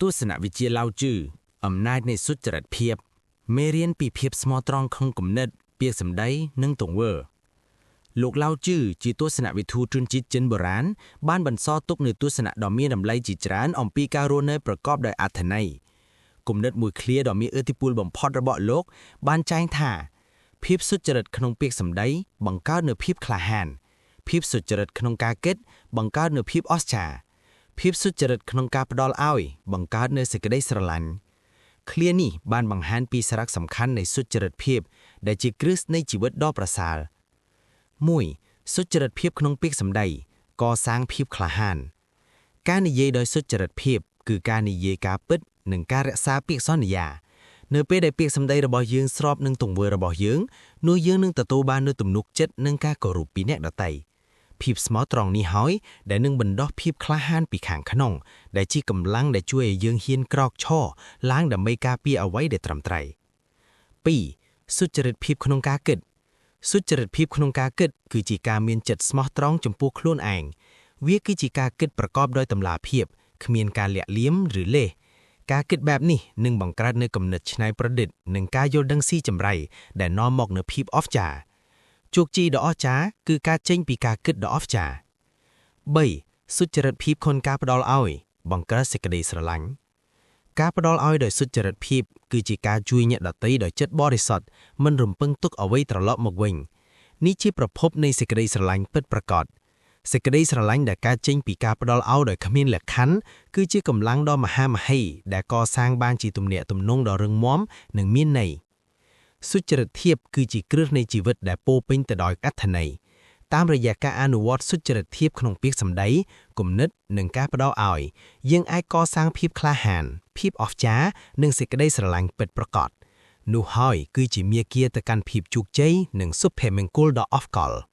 ទស្សនវិជ្ជាឡៅជឺអំណាចនៃសុចរិតភាពមេរៀនពីភាពស្មោះត្រង់ក្នុងគំនិតពាក្យសម្ដីនិងទង្វើលោកឡៅជឺជាទស្សនវិទូជនជាតិចិនបុរាណបានបន្សល់ទុកនូវទស្សនៈដ៏មានតម្លៃជាច្រើនអំពីការរស់នៅប្រកបដោយអត្ថន័យគំនិតមួយឃ្លាដ៏មានឥទ្ធិពលបំផុតរបស់លោកបានចែងថាភាពសុចរិតក្នុងពាក្យសម្ដីបង្កើតនូវភាពក្លាហានភាពសុចរិតក្នុងការគិតបង្កើតនូវភាពអស្ចារ្យភាពសុចរិតក្នុងការផ្ដល់ឲ្យបង្កើតនូវសេចក្តីស្រឡាញ់ឃ្លានេះបានបង្ហាញពីសារៈសំខាន់នៃសុចរិតភាពដែលជាគ្រឹះនៃជីវិតដ៏ប្រសើរ1សុចរិតភាពក្នុងពាក្យសម្ដីកសាងភាពក្លាហានការនិយាយដោយសុចរិតភាពគឺការនិយាយការពិតនិងការរក្សាពាក្យសន្យានៅពេលដែលពាក្យសម្ដីរបស់យើងស្របនឹងទង្វើរបស់យើងនោះយើងនឹងទទួលបាននូវទំនុកចិត្តនិងការគោរពពីអ្នកដទៃភាពស្មោះត្រង់នេះហើយដែលនឹងបណ្ដុះភាពក្លាហានពីខាងក្នុងដែលជាកម្លាំងដែលជួយឲ្យយើងហ៊ានក្រោកឈរឡើងដើម្បីការពារអ្វីដែលត្រឹមត្រូវ2សុចរិតភាពក្នុងការគិតសុចរិតភាពក្នុងការគិតគឺជាការមានចិត្តស្មោះត្រង់ចំពោះខ្លួនឯងវាគឺជាការគិតប្រកបដោយតម្លាភាពគ្មានការលាក់លៀមឬលេសការគិតបែបនេះនឹងបង្កើតនូវគំនិតច្នៃប្រឌិតនិងការយល់ដឹងស៊ីជម្រៅដែលនាំមកនូវភាពអស្ចារ្យជោគជ័យដ៏អស្ចារ្យគឺការចេញពីការគិតដ៏អស្ចារ្យ3សុចរិតភាពក្នុងការផ្ដល់ឲ្យបង្កើតសេចក្តីស្រឡាញ់ការផ្ដល់ឲ្យដោយសុចរិតភាពគឺជាការជួយអ្នកដទៃដោយចិត្តបរិសុទ្ធមិនរំពឹងទុកអ្វីត្រឡប់មកវិញនេះជាប្រភពនៃសេចក្តីស្រឡាញ់ពិតប្រាកដសេចក្តីស្រឡាញ់ដែលកើតចេញពីការផ្ដល់ឲ្យដោយគ្មានលក្ខខណ្ឌគឺជាកម្លាំងដ៏មហាមហិីដែលកសាងបានជាទំនាក់ទំនងដ៏រឹងមាំនិងមានន័យសុចរិតភាពគឺជាគ្រឹះនៃជីវិតដែលពោរពេញទៅដោយអត្ថន័យតាមរយៈការអនុវត្តសុចរិតភាពក្នុងពាក្យសម្ដីគំនិតនិងការផ្ដល់ឲ្យយើងអាចកសាងភាពក្លាហានភាពអស្ចារ្យនិងសេចក្តីស្រឡាញ់ពិតប្រាកដនោះហើយគឺជាមាគ៌ាទៅកាន់ភាពជោគជ័យនិងសុភមង្គលដ៏អស្ចារ្យ។